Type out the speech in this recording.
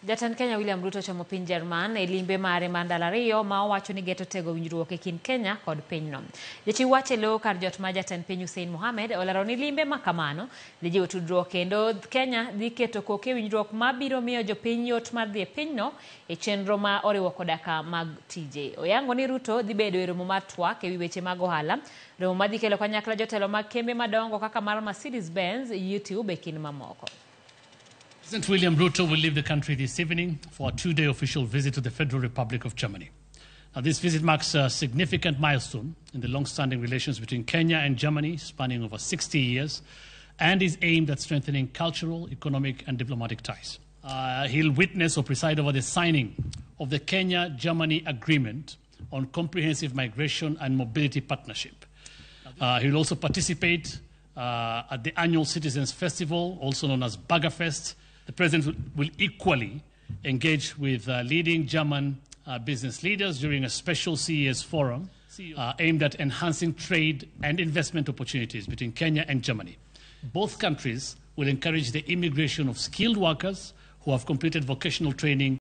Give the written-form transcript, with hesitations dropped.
Jatend Kenya William Ruto ochomo piny Jerman e limbe mare mar ndalo 2 ma owacho ni geto tego winjruok e kind Kenya kod pinyno. Jachiw wach e lo kar jot mar jatend piny Hussein Mohamed olero ni limbe ma kamano dhi jiwo tudruok kendo Kenya dhi keto koke e winjruok ma biro miyo jopiny yot mar dhi e pinyno e chenro ma oriwo koda ka mag tije. Oyango ni Ruto dhi bedo e romo mar twak ewi weche mag ohala, romo ma dhi kelo kanyakla jotelo mag kembe madongo kaka mar Mercedes Benz, YouTube e kind mamoko. President William Ruto will leave the country this evening for a 2-day official visit to the Federal Republic of Germany. Now, this visit marks a significant milestone in the long-standing relations between Kenya and Germany, spanning over 60 years, and is aimed at strengthening cultural, economic, and diplomatic ties. He'll witness or preside over the signing of the Kenya-Germany Agreement on Comprehensive Migration and Mobility Partnership. He'll also participate at the annual Citizens Festival, also known as Bürgerfest. The president will equally engage with leading German business leaders during a special CES forum aimed at enhancing trade and investment opportunities between Kenya and Germany. Both countries will encourage the immigration of skilled workers who have completed vocational training.